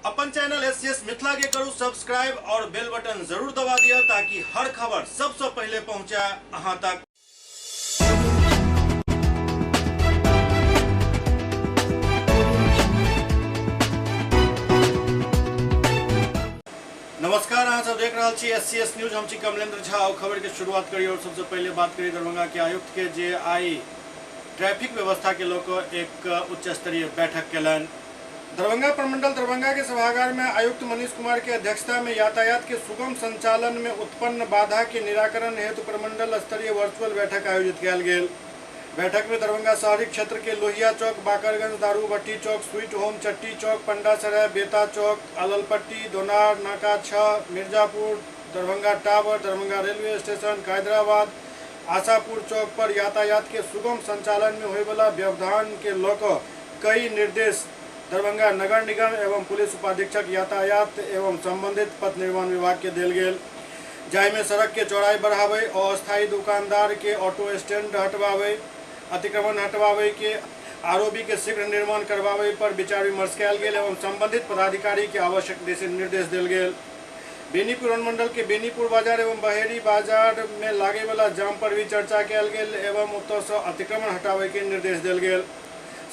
अपन channel SCS Mithila के करू सब्सक्राइब और बेल बटन जरूर दबा दिया ताकि हर खबर सबसे पहले पहुंचे अहां तक। नमस्कार, अहाँ सब देख रहा छी एससीएस न्यूज। हम छी कमलेंद्र झा और खबर के शुरुआत करी और सबसे पहले बात करी दरभंगा के आयुक्त के, जे आई ट्रैफिक व्यवस्था के लऽ एक उच्च स्तरीय बैठक केलनि। दरभंगा प्रमंडल दरभंगा के सभागार में आयुक्त मनीष कुमार के अध्यक्षता में यातायात के सुगम संचालन में उत्पन्न बाधा के निराकरण हेतु प्रमंडल स्तरीय वर्चुअल बैठक आयोजित कयल गेल। बैठक में दरभंगा शहरी क्षेत्र के लोहिया चौक, बाकरगंज, दारू भट्टी चौक, स्वीट होम, चट्टी चौक, पंडासराय, बेता चौक, Alalpatti, Donar, Naka 6, Mirzapur, Darbhanga tower, Darbhanga railway station, Kaidrabad, Ashapur चौक पर यातायात के सुगम संचालन में होयवला व्यवधान के लऽ कऽ कई निर्देश दरभंगा नगर निगम एवं पुलिस उपाधीक्षक यातायात एवं संबंधित पथ निर्माण विभाग के देल गेल, जाहिमे सड़क के चौड़ाई बढ़ाबै, अस्थायी दुकानदार के ऑटो स्टैंड हटवाबै, अतिक्रमण हटवाबै के आरओबी के शीघ्र निर्माण करवाबै पर विचार विमर्श कयल गेल एवं संबंधित पदाधिकारी के आवश्यक निर्देश देल गेल। बेनीपुर अनुमंडल के बेनीपुर बाजार एवं बहेरी बाजार में लागे वाला जाम पर भी चर्चा कयल गेल एवं ओतय से अतिक्रमण हटाबै के निर्देश देल गेल।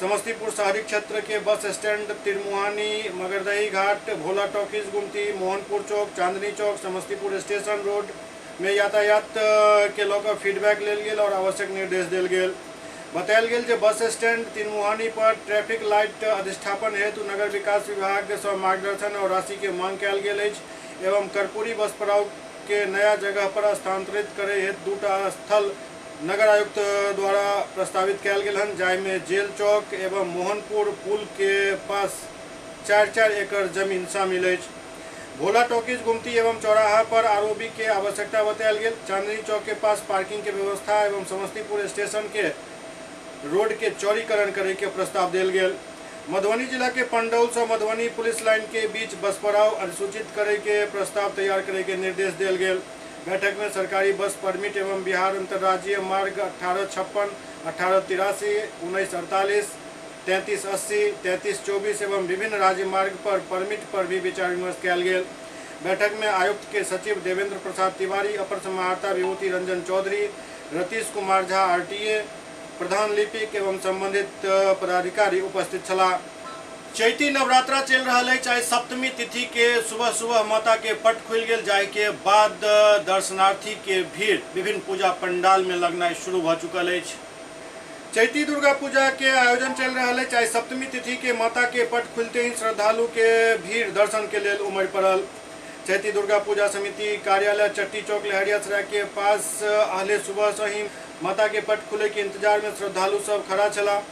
समस्तीपुर शहरी क्षेत्र के बस स्टैंड, तिरमुहानी, मगरदही घाट, भोला टॉकीज गुमती, मोहनपुर चौक, चांदनी चौक, समस्तीपुर स्टेशन रोड में यातायात के लऽ कऽ फीडबैक लेल गेल और आवश्यक निर्देश देल गेल। बतायल गेल जे बस स्टैंड तिरमुहानी पर ट्रैफिक लाइट अधिष्ठापन हेतु नगर विकास विभाग से मार्गदर्शन और राशि के मांग कयल गेल अछि एवं कर्पूरी बस पड़ाव के नया जगह पर स्थानांतरित करे हेतु दूटा स्थल नगर आयुक्त द्वारा प्रस्तावित कयल गेल हन, जाहिमे जेल चौक एवं मोहनपुर पुल के पास 4-4 एकड़ जमीन शामिल अछि। भोला टॉकीज गुमती एवं चौराहा पर आरओबी के आवश्यकता बतायल गेल। चांदनी चौक के पास पार्किंग के व्यवस्था एवं समस्तीपुर स्टेशन के रोड के चौड़ीकरण करे के प्रस्ताव देल गेल। मधुबनी जिला के पंडौल से मधुबनी पुलिस लाइन के बीच बस पड़ाव अधिसूचित करे के प्रस्ताव तैयार करे के निर्देश देल गेल। बैठक में सरकारी बस परमिट एवं बिहार अंतर्राज्यीय मार्ग 1856, 1883, 1948, 3380, 3324 एवं विभिन्न राज्य मार्ग पर परमिट पर भी विचार विमर्श कयल गेल। बैठक में आयुक्त के सचिव देवेंद्र प्रसाद तिवारी, अपर समाहर्ता विभूति रंजन चौधरी, रतीश कुमार झा आरटीए, प्रधान लिपिक एवं संबंधित पदाधिकारी उपस्थित छलाह। चैती नवरात्रा चल रहा है। आइ सप्तमी तिथि के सुबह सुबह माता के पट खुलि गेल, जाहि के बाद दर्शनार्थी के भीड़ विभिन्न पूजा पंडाल में लगनाइ शुरू भऽ चुकल अछि। चैती दुर्गा पूजा के आयोजन चल रहा है। आइ सप्तमी तिथि के माता के पट खुलते ही श्रद्धालु के भीड़ दर्शन के लेल उमड़ पड़ल। चैती दुर्गा पूजा समिति कार्यालय चट्टी चौक लहरियासराय के पास अहले सुबह से ही माता के पट खुले के इंतजार में श्रद्धालु सब खड़ा छला।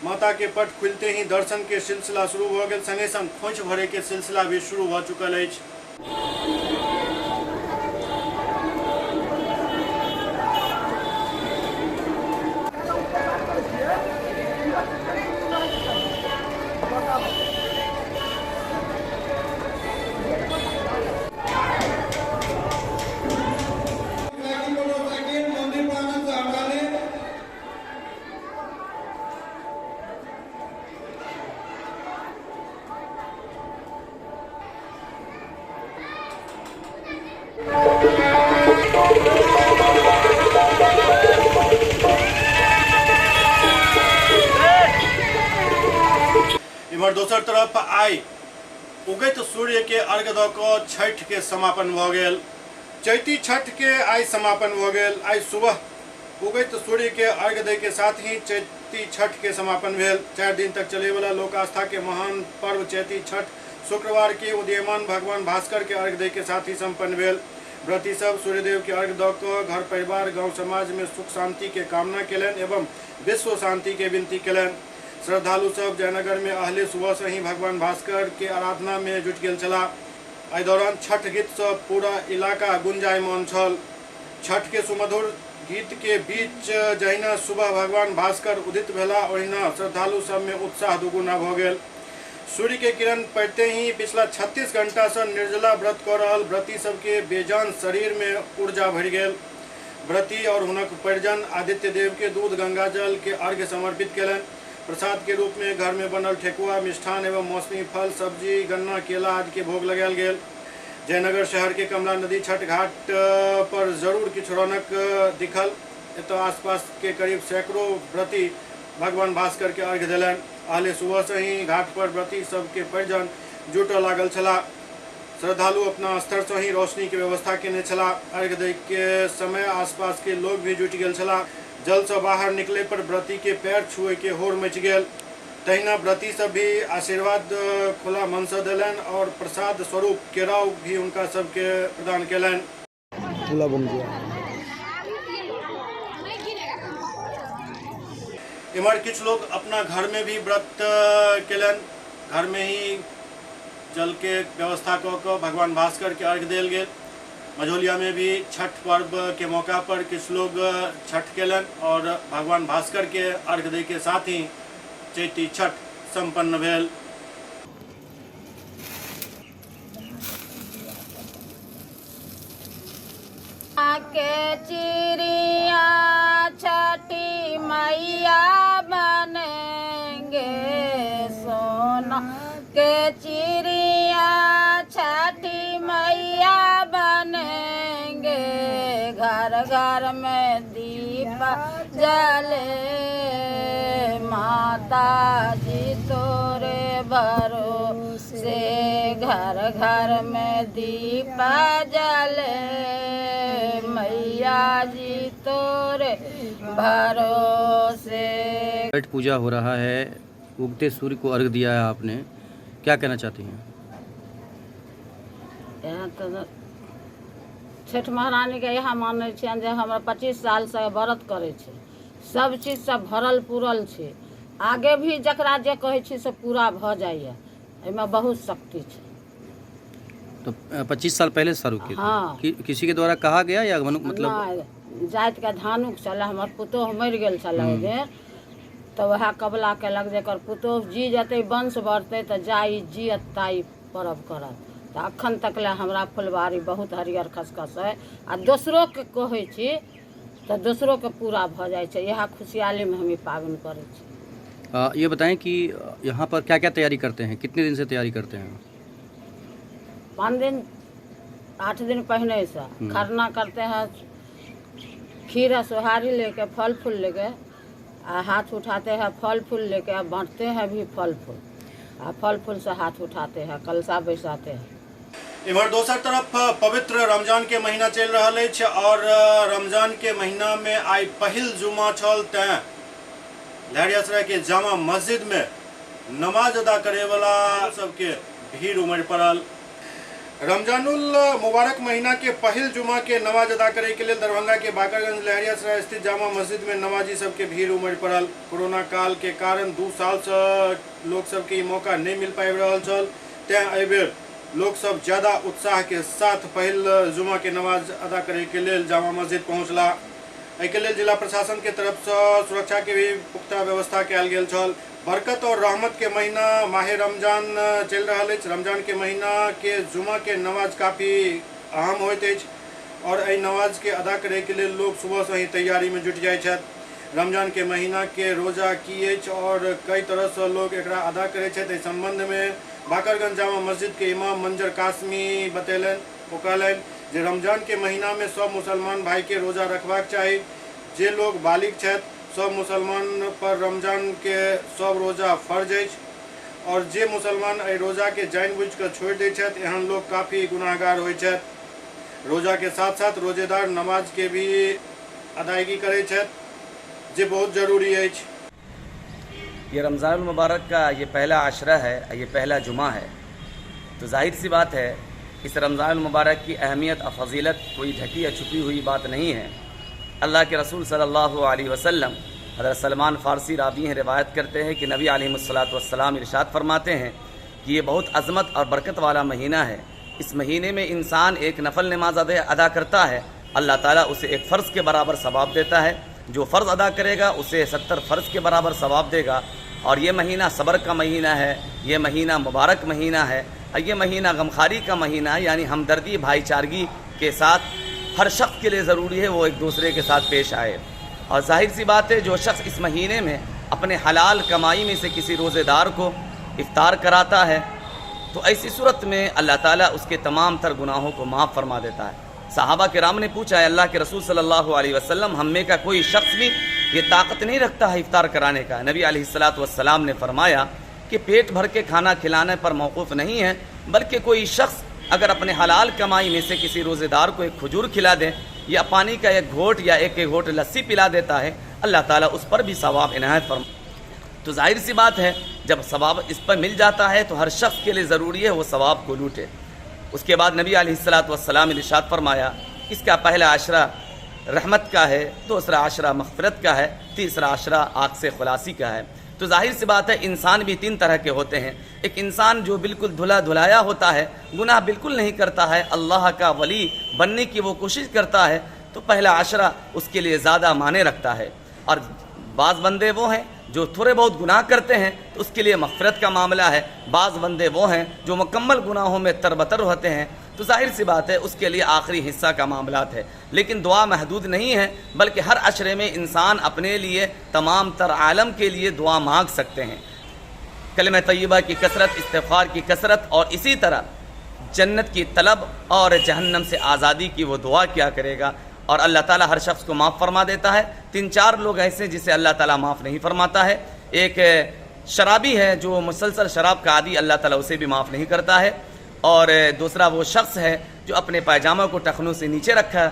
माता के पट खुलते ही दर्शन के सिलसिला शुरू भऽ गेल, संगे संग खोंच भरे के सिलसिला भी शुरू भऽ चुकल अछि। इम्हर दोसर तरफ आई उगैत सूर्य के अर्घ दऽ कऽ छठ के समापन भऽ गेल। चैती छठ के आई समापन भऽ गेल। आई सुबह उगैत सूर्य के अर्घ दै के साथ ही चैती छठ के समापन भेल। 4 दिन तक चले वाला लोक आस्था के महान पर्व चैती छठ शुक्रवार के उदीयमान भगवान भास्कर के अर्घ दै के साथ ही संपन्न भेल। व्रती सब सूर्यदेव के अर्घ दऽ कऽ घर परिवार गांव समाज में सुख शांति के कामना केलनि एवं विश्व शांति के विनती केलनि। श्रद्धालु सब जयनगर में अहले सुबह से ही भगवान भास्कर के आराधना में जुटि गेल छलाह। एहि दौरान छठ गीत से पूरा इलाका गुंजायमान छल। छठ के सुमधुर गीत के बीच जहिना सुबह भगवान भास्कर उदित भेला ओहिना श्रद्धालु सब में उत्साह दुगुना भऽ गेल। सूर्य के किरण पड़ते ही पिछला 36 घंटा से निर्जला व्रत कर रहल व्रती सबके बेजान शरीर में ऊर्जा भरि गेल। व्रती और हुनक परिजन आदित्य देव के दूध गंगा जल के अर्घ्य समर्पित केलनि। प्रसाद के रूप में घर में बनल ठेकुआ, मिष्ठान एवं मौसमी फल, सब्जी, गन्ना, केला आदि के भोग लगायल गेल। जयनगर शहर के कमला नदी छठ घाट पर जरूर किछु रौनक दिखल। एतऽ आसपास के करीब सैकड़ों व्रती भगवान भास्कर के अर्घ्य देलनि। अहले सुबह से ही घाट पर व्रती सबके परिजन जुटऽ लागल छलाह। श्रद्धालु अपना स्तर से ही रोशनी के व्यवस्था केने छलाह। अर्घ्य दै के समय आसपास के लोग भी जुटि गेल छलाह। जल से बाहर निकले पर व्रती के पैर छुए के होड़ मचि गेल। तहिना व्रती सब भी आशीर्वाद खुला मन से देलनि और प्रसाद स्वरूप केराव भी हुनका सबके प्रदान केलनि। इम्हर किछु लोग अपना घर में भी व्रत केलनि। घर में ही जल के व्यवस्था कऽ कऽ भगवान भास्कर के अर्घ्य देल गेल। मझौलिया में भी छठ पर्व के मौका पर किछु लोग छठ केलनि और भगवान भास्कर के अर्घ्य दै के साथ ही चैती छठ संपन्न भेल। के चिड़िया छठी मैया बनेंगे, सोना के चिड़िया छठी मैया बनेंगे, घर घर में दीप जले, माता जी तोरे भरोसे, घर घर में दीप जले, मैया जी तोरे भरोसे। छठ पूजा हो रहा है, उगते सूर्य को अर्घ दिया है आपने, क्या कहना चाहती हैं? यहाँ तो छठ महारानी के यहाँ मानै छियनि जे हमरा 25 सालसँ व्रत करै छै, सब चीजसँ भरल पुरल छै। आगे भी जकरा जे कहै छी से पूरा भऽ जाइए, एहिमे बहुत शक्ति छै। तो 25 साल पहले शुरू किए थे? हाँ। किसी के द्वारा कहा गया या मतलब जाति के धानुक छलै, हमर पुतोहु मरि गेल छलै ओहि बेर, तऽ वएह कबला केलक जे एकर पुतोहु जी जेतै, वंश बढ़तै तऽ जाई जियत ताई पर्व करत। तऽ अखन तक लए हमरा फुलबाड़ी बहुत हरियर खसखस है आ दोसरोके कहै छी तऽ दोसरोके पूरा भऽ जाइ छै। इएह खुशहालीमे हम ई पाबनि करै छी। ये बताएं कि यहाँ पर क्या क्या तैयारी करते हैं, कितने दिन से तैयारी करते हैं? 5 दिन 8 दिन पहले से खरना करते हैं, खीर सोहारी लेके, फल फूल लेके, आ हाथ उठाते हैं फल फूल लेके, आ बांटते हैं भी फल फूल, आ फल फूल से हाथ उठाते हैं, कलशा बैसाते हैं। इम्हर दोसर तरफ पवित्र रमजान के महीना चलि रहल अछि और रमजान के महीना में आइ पहिल जुमा छल, तैं लहेरियासराय के जामा मस्जिद में नमाज अदा करे वाला सबके भीड़ उमड़ पड़ल। रमजानुल मुबारक महीना के पहिल जुमा के नमाज अदा करे के लिए दरभंगा के बाकरगंज लहेरियासराय स्थित जामा मस्जिद में नमाजी सबके भीड़ उमड़ पड़ल। कोरोना काल के कारण 2 साल से लोग सबके ई मौका नहीं मिल पाबि रहल छल, तैं एहिबेर लोग सब ज्यादा उत्साह के साथ पहिल जुमा के नमाज अदा करे के लेल जामा मस्जिद पहुँचला। एहिके लेल जिला प्रशासन के तरफ से सुरक्षा के भी पुख्ता व्यवस्था कयल गेल छल। बरकत और रहमत के महीना माहे रमजान चलि रहल अछि। रमजान के महीना के जुमा के नमाज काफ़ी अहम होइत अछि और एहि नमाज के अदा करे के लेल लोग सुबह से ही तैयारी में जुटि जाइ छथि। रमजान के महीना के रोजा की अछि और कई तरह से लोग एकरा अदा करै छथि, एहि संबंध में बाकरगंज जामा मस्जिद के इमाम मंजर कासमी बतेलनि। ओ कहलनि जे रमजान के महीना में सब मुसलमान भाई के रोजा रखबाक चाही। जे लोग बालिग छथि सब मुसलमान पर रमजान के सब रोजा फर्ज अछि और जे मुसलमान एहि रोजा के जानि बुझि कऽ छोड़ि दै छथि एहन लोग काफ़ी गुनाहगार होइ छथि। रोजा के साथ साथ रोजेदार नमाज के भी अदायगी करै छथि जे बहुत जरूरी अछि। ये रमज़ान मुबारक का ये पहला आशरा है, ये पहला जुमा है, तो जाहिर सी बात है इस रमज़ान मुबारक की अहमियत और फजीलत कोई ढकी या छुपी हुई बात नहीं है। अल्लाह के रसूल सल्लल्लाहु अलैहि वसल्लम हज़रत सलमान फ़ारसी रावी हैं, रिवायत करते हैं कि नबी अलैहिस्सलातु वस्सलाम इरशाद फरमाते हैं कि ये बहुत अज़मत और बरकत वाला महीना है। इस महीने में इंसान एक नफल नमाज अदा करता है, अल्लाह ताला उसे एक फ़र्ज़ के बराबर सवाब देता है। जो फ़र्ज़ अदा करेगा उसे 70 फ़र्ज़ के बराबर सवाब देगा। और ये महीना सब्र का महीना है, ये महीना मुबारक महीना है, और ये महीना गमखारी का महीना है, यानी हमदर्दी भाईचारगी के साथ हर शख्स के लिए ज़रूरी है वो एक दूसरे के साथ पेश आए। और जाहिर सी बात है जो शख्स इस महीने में अपने हलाल कमाई में से किसी रोज़ेदार को इफ्तार कराता है तो ऐसी सूरत में अल्लाह ताला उसके तमाम तर गुनाहों को माफ़ फरमा देता है। सहाबा किराम ने पूछा, अल्लाह के रसूल सल्लल्लाहु अलैहि वसल्लम, हम में का कोई शख्स भी ये ताकत नहीं रखता है इफ्तार कराने का? नबी अलैहिस्सलातु वस्सलाम ने फरमाया कि पेट भर के खाना खिलाने पर मौकूफ़ नहीं है, बल्कि कोई शख्स अगर अपने हलाल कमाई में से किसी रोज़ेदार को एक खजूर खिला दे या पानी का एक घोट या एक घोट लस्सी पिला देता है, अल्लाह ताला उस पर भी सवाब इनायत फरमा। तो जाहिर सी बात है, जब सवाब इस पर मिल जाता है तो हर शख्स के लिए ज़रूरी है वो सवाब को लूटे। उसके बाद नबी अलैहिस्सलातु वस्सलाम ने इरशाद फरमाया, इसका पहला अशरा रहमत का है, दूसरा अशरा मग़फ़िरत का है, तीसरा अशरा आग से खुलासी का है। तो जाहिर सी बात है, इंसान भी तीन तरह के होते हैं। एक इंसान जो बिल्कुल धुला धुलाया होता है, गुनाह बिल्कुल नहीं करता है, अल्लाह का वली बनने की वो कोशिश करता है, तो पहला अशरा उसके लिए ज़्यादा माने रखता है। और बाज़ बंदे वो हैं जो थोड़े बहुत गुनाह करते हैं तो उसके लिए मग़फ़िरत का मामला है। बाज़ बंदे वो हैं जो मुकम्मल गुनाहों में तरबतर होते हैं, तो जाहिर सी बात है उसके लिए आखिरी हिस्सा का मामलात है। लेकिन दुआ महदूद नहीं है, बल्कि हर अशरे में इंसान अपने लिए, तमाम तर आलम के लिए दुआ मांग सकते हैं। कलमा तय्यबा की कसरत, इस्तिग़फ़ार की कसरत और इसी तरह जन्नत की तलब और जहन्नम से आज़ादी की वो दुआ क्या करेगा। और अल्लाह ताला हर शख्स को माफ़ फरमा देता है। 3-4 लोग ऐसे जिसे अल्लाह ताला माफ़ नहीं फरमाता है। एक शराबी है जो मुसलसल शराब का आदी, अल्लाह ताला उसे भी माफ़ नहीं करता है। और दूसरा वो शख्स है जो अपने पायजामा को टखनों से नीचे रखा है,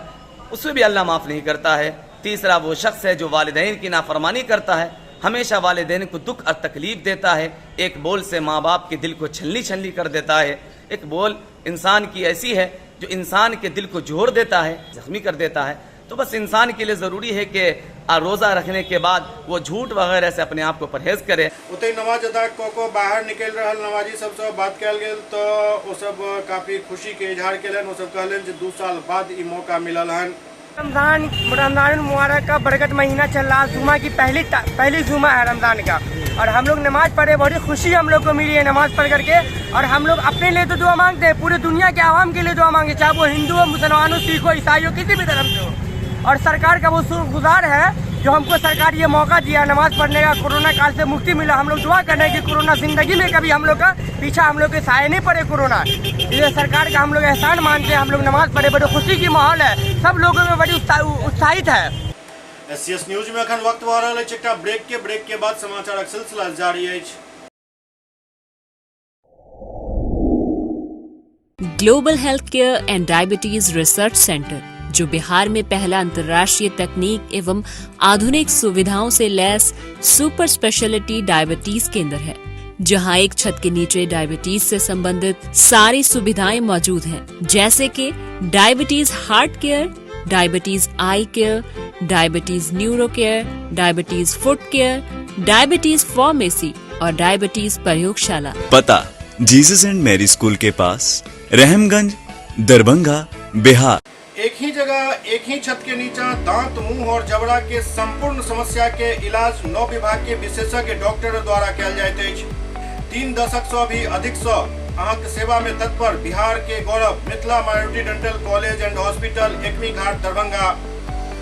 उसे भी अल्लाह माफ़ नहीं करता है। तीसरा वो शख्स है जो वालिदैन की नाफरमानी करता है, हमेशा वालिदैन को दुख और तकलीफ़ देता है, एक बोल से माँ बाप के दिल को छलनी छलनी कर देता है। एक बोल इंसान की ऐसी है जो इंसान के दिल को जोड़ देता है, ज़ख्मी कर देता है। तो बस इंसान के लिए ज़रूरी है कि रोज़ा रखने के बाद वो झूठ वगैरह से अपने आप को परहेज़ करे। ओतहि नमाज अदा कऽ कऽ बाहर निकलि रहल नमाजी सबसँ बात कयल गेल तऽ ओ सब काफ़ी खुशी के इजहार केलनि। ओ सब कहलनि जे 2 साल बाद ई मौका मिलल हन। रमज़ान मुबारक का बरकत महीना चल रहा है। जुमा की पहली जुमा है रमज़ान का, और हम लोग नमाज़ पढ़े, बड़ी खुशी हम लोग को मिली है नमाज़ पढ़ करके। और हम लोग अपने लिए तो दुआ मांगते हैं, पूरे दुनिया के आवाम के लिए दुआ मांगे, चाहे वो हिंदू हो, मुसलमान हो, सिख हो, ईसाई हो, किसी भी धर्म से हो। और सरकार का वो शुक्रगुजार है जो हमको सरकार ये मौका दिया नमाज़ पढ़ने का, कोरोना काल से मुक्ति मिला। हम लोग दुआ कर रहे हैं कि कोरोना ज़िंदगी में कभी हम लोग का पीछा, हम लोग के साये नहीं पड़े कोरोना। इसलिए सरकार का हम लोग एहसान मानते हैं। हम लोग नमाज़ पढ़े, बड़ी खुशी की माहौल है, सब लोगों में बड़ी उत्साहित है। एससीएस न्यूज में अखन वक्त भऽ रहल अछि एकटा ब्रेक के बाद समाचारक सिलसिला जारी अछि। Global health care and diabetes research centre, जो बिहार में पहला अंतर्राष्ट्रीय तकनीक एवं आधुनिक सुविधाओं से लैस सुपर स्पेशलिटी डायबिटीज केंद्र है, जहां एक छत के नीचे डायबिटीज से संबंधित सारी सुविधाएं मौजूद हैं, जैसे कि diabetes heart care, diabetes eye care, diabetes neuro care, diabetes foot care, diabetes pharmacy और डायबिटीज प्रयोगशाला। पता जीसस एंड मैरी स्कूल के पास, रहमगंज, दरभंगा, बिहार। एक ही जगह एक ही छत के नीचा दांत, मुंह और जबड़ा के संपूर्ण समस्या के इलाज 9 विभाग के विशेषज्ञ डॉक्टर द्वारा कयल जाइत अछि। 3 दशक से भी अधिक से अहाँके सेवा में तत्पर बिहार के गौरव Mithila minority dental college and hospital, Ekmi Ghat, Darbhanga.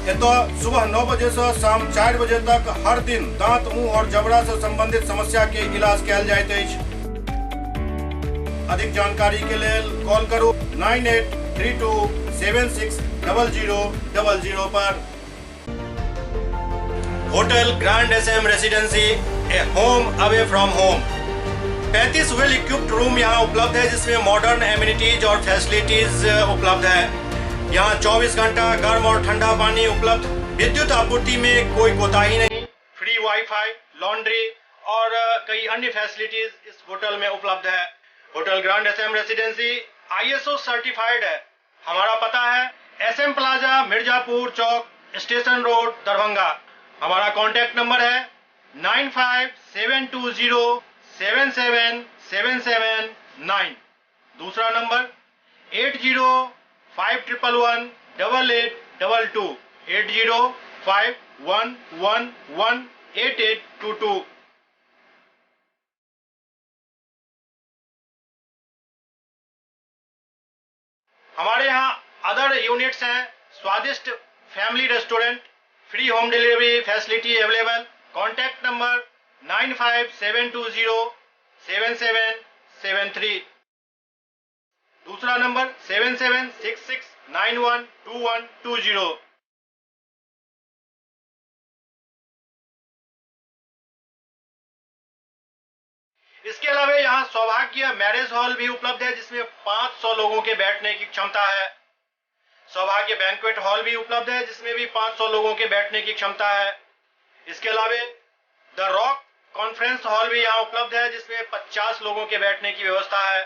एतऽ सुबह 9 बजे से शाम 4 बजे तक हर दिन दांत, मुंह और जबड़ा से संबंधित समस्या के इलाज कयल जाइत अछि। अधिक जानकारी के लेल कॉल करू 9832 760000 पर। Hotel grand SM residency, a home away from home. 35 well equipped room यहाँ उपलब्ध है, जिसमें मॉडर्न एमिनिटीज और फैसिलिटीज उपलब्ध है। यहाँ 24 घंटा गर्म और ठंडा पानी उपलब्ध, विद्युत आपूर्ति में कोई कोताही नहीं, फ्री वाईफाई, लॉन्ड्री और कई अन्य फैसिलिटीज इस होटल में उपलब्ध है। Hotel grand SM residency ISO certified है। हमारा पता है SM plaza, Mirzapur Chowk, station road, Darbhanga. हमारा कॉन्टैक्ट नंबर है 957207 77779। दूसरा नंबर 805111 8822, 805111 8822। हमारे यहाँ अदर यूनिट्स हैं, स्वादिष्ट family restaurant, free home delivery facility available. Contact number 95720 7773। दूसरा नंबर 7766912120। इसके अलावा यहाँ सौभाग्य मैरिज हॉल भी उपलब्ध है, जिसमें 500 लोगों के बैठने की क्षमता है। सौभाग्य बैंक्वेट हॉल भी उपलब्ध है, जिसमें भी 500 लोगों के बैठने की क्षमता है। इसके अलावा the rock conference hall भी यहाँ उपलब्ध है, जिसमें 50 लोगों के बैठने की व्यवस्था है।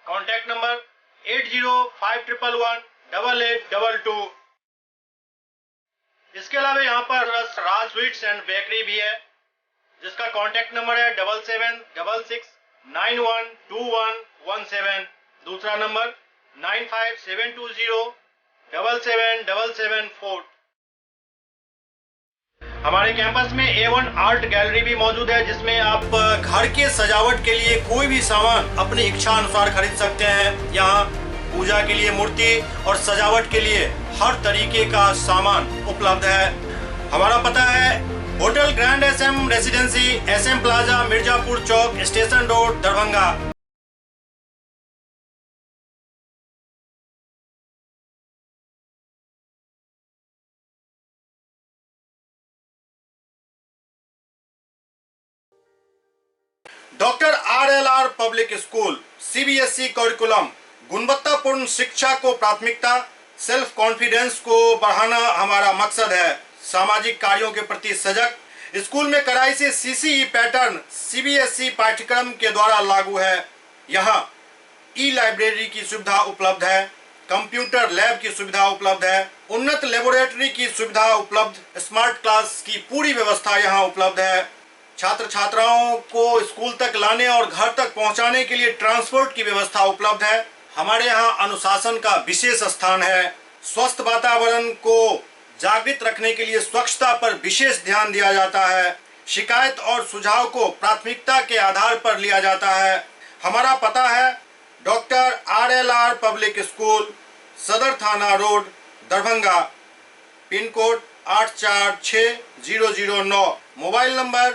Contact number 805111 8822। इसके अलावा यहाँ पर राज स्वीट्स एंड बेकरी भी है, जिसका कॉन्टैक्ट नंबर है 7766912117। दूसरा नंबर 95720 77774। हमारे कैंपस में A1 art gallery भी मौजूद है, जिसमें आप घर के सजावट के लिए कोई भी सामान अपनी इच्छा अनुसार खरीद सकते हैं। यहाँ पूजा के लिए मूर्ति और सजावट के लिए हर तरीके का सामान उपलब्ध है। हमारा पता है hotel grand SM residency, SM plaza, Mirzapur Chowk, station road, Darbhanga. Doctor RLR public school, CBSE curriculum, गुणवत्तापूर्ण शिक्षा को प्राथमिकता, सेल्फ कॉन्फिडेंस को बढ़ाना हमारा मकसद है। सामाजिक कार्यों के प्रति सजग, स्कूल में कड़ाई से सीसीई पैटर्न सीबीएसई पाठ्यक्रम के द्वारा लागू है। यहाँ ई लाइब्रेरी की सुविधा उपलब्ध है, कंप्यूटर लैब की सुविधा उपलब्ध है, उन्नत लेबोरेटरी की सुविधा उपलब्ध, स्मार्ट क्लास की पूरी व्यवस्था यहाँ उपलब्ध है। छात्र छात्राओं को स्कूल तक लाने और घर तक पहुंचाने के लिए ट्रांसपोर्ट की व्यवस्था उपलब्ध है। हमारे यहाँ अनुशासन का विशेष स्थान है। स्वस्थ वातावरण को जागृत रखने के लिए स्वच्छता पर विशेष ध्यान दिया जाता है। शिकायत और सुझाव को प्राथमिकता के आधार पर लिया जाता है। हमारा पता है doctor RLR public school, Sadar थाना road, Darbhanga, pin code 846009, mobile number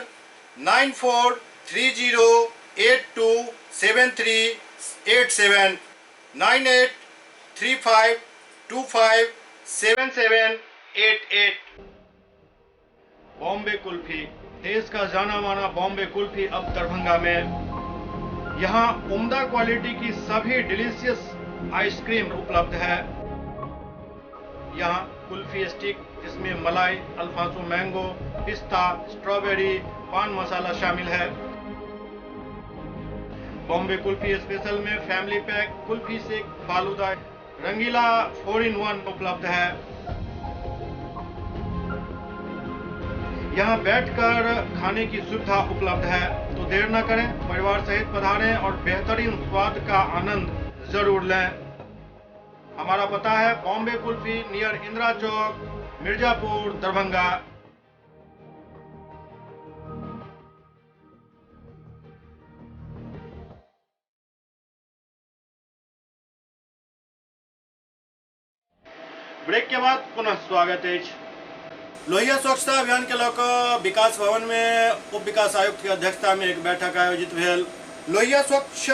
9430827387, 9835257788। Bombay kulfi, देश का जाना माना बॉम्बे कुल्फी अब दरभंगा में। यहाँ उम्दा क्वालिटी की सभी डिलीशियस आइसक्रीम उपलब्ध है। यहाँ कुल्फी स्टिक, जिसमें मलाई, अल्फांसो मैंगो, पिस्ता, स्ट्रॉबेरी, पान मसाला शामिल है। बॉम्बे कुल्फी स्पेशल में family pack, kulfi shake, falooda, Rangeela 4 in 1 उपलब्ध है। यहाँ बैठकर खाने की सुविधा उपलब्ध है, तो देर न करें, परिवार सहित पधारें और बेहतरीन स्वाद का आनंद जरूर लें। हमारा पता है बॉम्बे कुल्फी, नियर इंदिरा चौक, मिर्जापुर, दरभंगा। ब्रेक के बाद पुनः स्वागत है। लोहिया स्वच्छता अभियान के लऽ विकास भवन में उप विकास आयुक्त के अध्यक्षता में एक बैठक आयोजित भेल। लोहिया स्वच्छ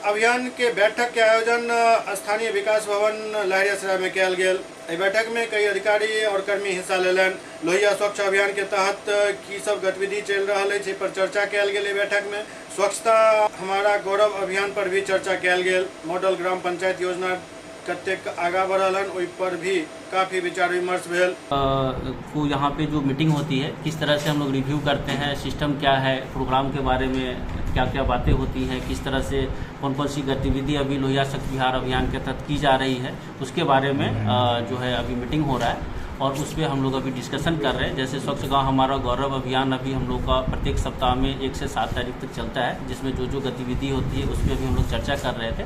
अभियान के बैठक के आयोजन स्थानीय विकास भवन लहरियासराय में कयल गेल। एहि बैठक में कई अधिकारी और कर्मी हिस्सा लेलनि। लोहिया स्वच्छ अभियान के तहत की सब गतिविधि चलि रहल अछि पर चर्चा कयल गेल। एहि बैठक में स्वच्छता हमारा गौरव अभियान पर भी चर्चा कयल गेल। मॉडल ग्राम पंचायत योजना कतेक आगा बढ़ल हन ओहि पर भी काफ़ी विचार विमर्श भेल। को यहाँ पे जो मीटिंग होती है, किस तरह से हम लोग रिव्यू करते हैं, सिस्टम क्या है, प्रोग्राम के बारे में क्या क्या बातें होती हैं, किस तरह से कौन कौन सी गतिविधि अभी लोहिया स्वच्छ बिहार अभियान के तहत की जा रही है, उसके बारे में जो है अभी मीटिंग हो रहा है और उस पर हम लोग अभी डिस्कशन कर रहे हैं। जैसे स्वच्छ गांव हमारा गौरव अभियान अभी हम लोग का प्रत्येक सप्ताह में 1 से 7 तारीख तक चलता है, जिसमें जो जो गतिविधि होती है उस पर अभी हम लोग चर्चा कर रहे थे।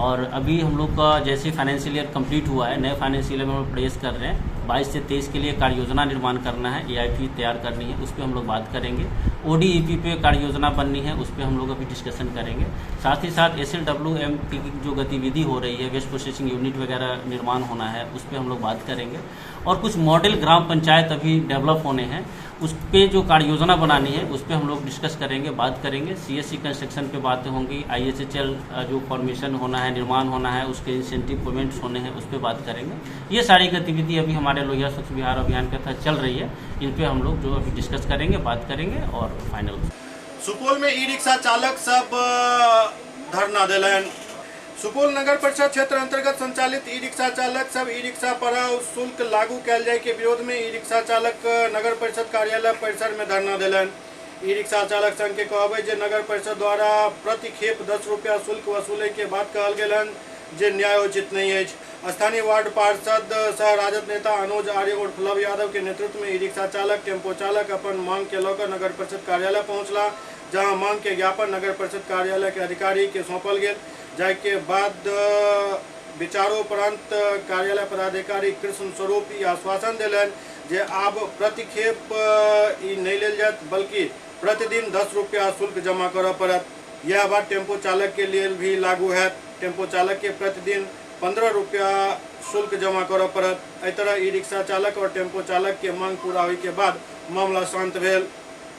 और अभी हम लोग का जैसे फाइनेंशियल ईयर कंप्लीट हुआ है, नए फाइनेंशियल ईयर में हम लोग प्रेस कर रहे हैं। 22 से 23 के लिए कार्य योजना निर्माण करना है, AIP तैयार करनी है, उस पर हम लोग बात करेंगे। ओडीईपी पे कार्य योजना बननी है, उस पर हम लोग अभी डिस्कशन करेंगे। साथ ही साथ एसएलडब्ल्यूएम की जो गतिविधि हो रही है, वेस्ट प्रोसेसिंग यूनिट वगैरह निर्माण होना है, उस पर हम लोग बात करेंगे। और कुछ मॉडल ग्राम पंचायत अभी डेवलप होने हैं, उस पर जो कार्य योजना बनानी है उस पर हम लोग डिस्कस करेंगे, बात करेंगे। सीएससी कंस्ट्रक्शन पे बातें होंगी, आईएचएचएल जो फॉर्मेशन होना है, निर्माण होना है, उसके इंसेंटिव पेमेंट्स होने हैं, उस पर बात करेंगे। ये सारी गतिविधि अभी हमारे लोहिया स्वच्छ बिहार अभियान के तहत चल रही है, इन पर हम लोग जो अभी डिस्कस करेंगे, बात करेंगे और फाइनल। सुपौल में ई रिक्शा चालक सब धरना देलनि। सुपौल नगर परिषद क्षेत्र अंतर्गत संचालित ई रिक्शा चालक सब ई रिक्शा पर शुल्क लागू कयल जाय के विरोध में ई रिक्शा चालक नगर परिषद कार्यालय परिसर में धरना देलनि। ई रिक्शा चालक संघ के कहब जे नगर परिषद द्वारा प्रति खेप 10 रुपया शुल्क वसूले के बात कहल गेल हन, जे न्यायोचित नहीं अछि। स्थानीय वार्ड पार्षद सह राजद नेता अनुज आर्य उर्फ लव यादव के नेतृत्व में ई रिक्शा चालक टेम्पो चालक अपन मांग के लऽ कऽ नगर परिषद कार्यालय पहुँचला, जहां मांग के ज्ञापन नगर परिषद कार्यालय के अधिकारी के सौंपल गेल। जाय के बाद विचारोपरांत कार्यालय पदाधिकारी कृष्ण स्वरूप ई आश्वासन देलनि जे आब प्रतिखेप ई नहीं लेल जायत, बल्कि प्रतिदिन 10 रुपया शुल्क जमा करऽ पड़त। यह बात टेम्पो चालक के लिए भी लागू है। टेम्पो चालक के प्रतिदिन 15 रुपया शुल्क जमा करऽ पड़त। एहि तरह ई रिक्शा चालक और टेम्पो चालक के मांग पूरा होय के बाद मामला शांत भेल।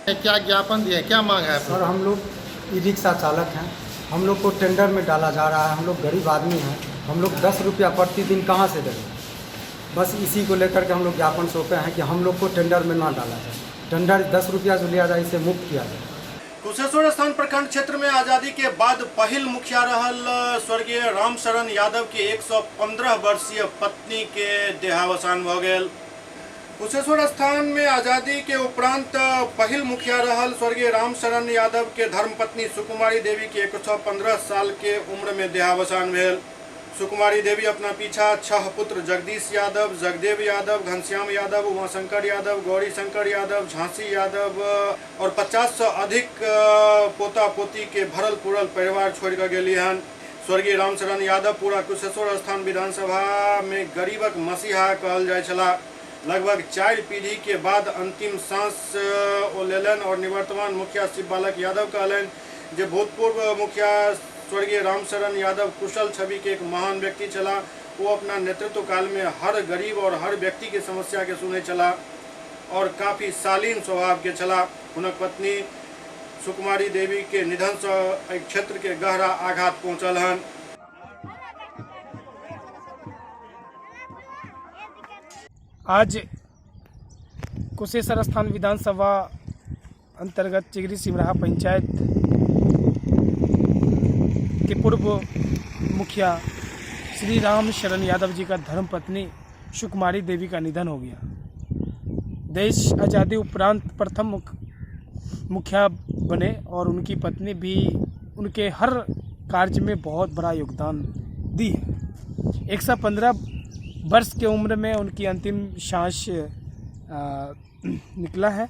क्या ज्ञापन दिया, क्या मांग है? सर, हम लोग ई रिक्शा चालक हैं, हम लोग को टेंडर में डाला जा रहा है। हम लोग गरीब आदमी हैं, हम लोग 10 रुपया प्रतिदिन कहाँ से देंगे? बस इसी को लेकर के हम लोग ज्ञापन सौंपे हैं कि हम लोग को टेंडर में ना डाला जाए, टेंडर 10 रुपया जो लिया जाए इसे मुक्त किया जाए। कुशेश्वर स्थान प्रखंड क्षेत्र में आज़ादी के बाद पहिल मुखिया रहल स्वर्गीय रामशरण यादव के 115 वर्षीय पत्नी के देहावसान भ गेल। कुशेश्वर स्थान में आज़ादी के उपरांत पहिल मुखिया रहल स्वर्गीय रामशरण यादव के धर्मपत्नी सुकुमारी देवी के 115 साल के उम्र में देहावसान भेल। सुकुमारी देवी अपना पीछा 6 पुत्र जगदीश यादव, जगदेव यादव, घनश्याम यादव, उमाशंकर यादव, गौरी शंकर यादव, झांसी यादव और 50 से अधिक पोता पोती के भरल पुरल परिवार छोड़ कर गेली हन। स्वर्गीय रामशरण यादव पूरा कुशेश्वर स्थान विधानसभा में गरीबक मसीहा कहल जाय छला। लगभग 4 पीढ़ी के बाद अंतिम सांस ओ लेलनि और निवर्तमान मुखिया शिव बालक यादव कहलनि जे भूतपूर्व मुखिया स्वर्गीय रामशरण यादव कुशल छवि के एक महान व्यक्ति छला। वो अपना नेतृत्व काल में हर गरीब और हर व्यक्ति के समस्या के सुने छला और काफ़ी शालीन स्वभाव के छला। हुनक पत्नी सुकुमारी देवी के निधन से एक क्षेत्र के गहरा आघात पहुँचल हन। आज कुशेश्वर स्थान विधानसभा अंतर्गत चिगरी सिमराहा पंचायत के पूर्व मुखिया श्री राम शरण यादव जी का धर्मपत्नी सुकुमारी देवी का निधन हो गया। देश आज़ादी उपरांत प्रथम मुखिया बने और उनकी पत्नी भी उनके हर कार्य में बहुत बड़ा योगदान दी है। 115 वर्ष के उम्र में उनकी अंतिम सांस निकला है।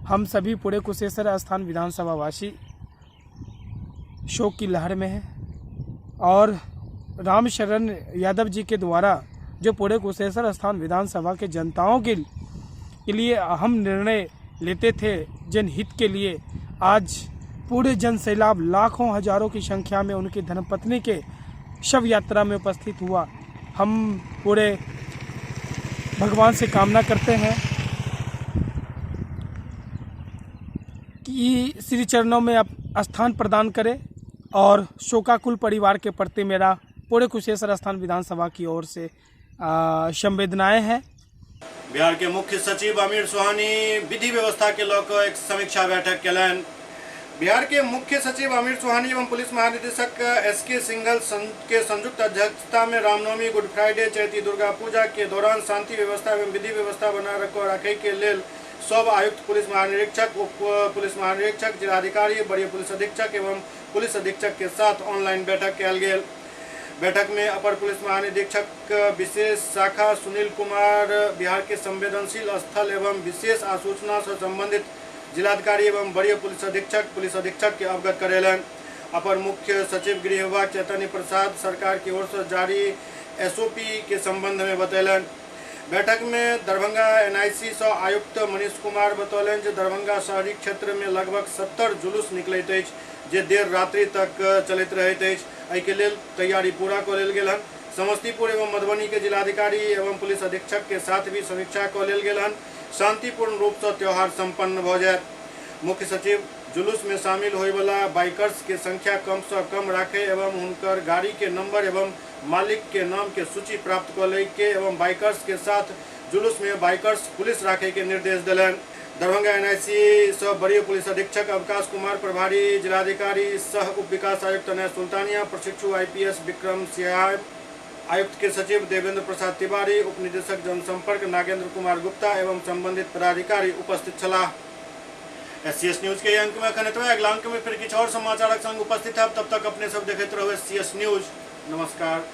हम सभी पूरे कुशेश्वर स्थान विधानसभा वासी शोक की लहर में हैं और राम शरण यादव जी के द्वारा जो पूरे कुशेश्वर स्थान विधानसभा के जनताओं के लिए अहम निर्णय लेते थे जनहित के लिए, आज पूरे जन सैलाब लाखों हजारों की संख्या में उनकी धर्मपत्नी के शव यात्रा में उपस्थित हुआ। हम पूरे भगवान से कामना करते हैं कि श्री चरणों में आप स्थान प्रदान करें और शोकाकुल परिवार के प्रति मेरा पूरे कुशेश्वर स्थान विधानसभा की ओर से संवेदनाएं हैं। बिहार के मुख्य सचिव आमिर सुहानी विधि व्यवस्था के लऽ एक समीक्षा बैठक केलनि। बिहार के मुख्य सचिव आमिर सुहानी एवं पुलिस महानिदेशक एस के सिंघल के संयुक्त अध्यक्षता में रामनवमी, गुड फ्राइडे, चैती दुर्गा पूजा के दौरान शांति व्यवस्था एवं विधि व्यवस्था बना रखे के लेल सब आयुक्त, पुलिस महानिरीक्षक, उप पुलिस महानिरीक्षक, जिलाधिकारी, वरीय पुलिस अधीक्षक एवं पुलिस अधीक्षक के साथ ऑनलाइन बैठक कयल गेल। बैठक में अपर पुलिस महानिरीक्षक विशेष शाखा सुनील कुमार बिहार के संवेदनशील स्थल एवं विशेष आसूचना से संबंधित जिलाधिकारी एवं वरीय पुलिस अधीक्षक के अवगत करेलन। अपर मुख्य सचिव गृह विभाग चैतन्य प्रसाद सरकार की ओर से जारी एसओपी के संबंध में बतैलन। बैठक में दरभंगा एनआईसी सँ आयुक्त मनीष कुमार बतौलनि जे दरभंगा शहरी क्षेत्र में लगभग 70 जुलूस निकलैत अछि जे देर रात्रि तक चलैत रहैत अछि। एहिके लेल तैयारी पूरा कऽ लेल गेल हन। समस्तीपुर एवं मधुबनी के जिलाधिकारी एवं पुलिस अधीक्षक के साथ भी समीक्षा कऽ लेल गेल हन। शांतिपूर्ण रूप से त्यौहार संपन्न भऽ जायत। मुख्य सचिव जुलूस में शामिल होयवला बाइकर्स के संख्या कम से कम राखे एवं हुनकर गाड़ी के नंबर एवं मालिक के नाम के सूची प्राप्त कऽ लै के एवं बाइकर्स के साथ जुलूस में बाइकर्स पुलिस राखे के निर्देश देलनि। दरभंगा एनआईसी सह वरीय पुलिस अधीक्षक अवकाश कुमार, प्रभारी जिलाधिकारी सह उप विकास आयुक्त अनय सुल्तानिया, प्रशिक्षु आईपीएस विक्रम सिंह, आयुक्त के सचिव देवेंद्र प्रसाद तिवारी, उप निदेशक जनसंपर्क नागेंद्र कुमार गुप्ता एवं संबंधित पदाधिकारी उपस्थित छलाह। एससीएस न्यूज के अंक में अखन एतबे। अगला अंक में फिर किछु और समाचारक संग उपस्थित है। तब तक अपने सब देखैत रहू एससीएस न्यूज। नमस्कार।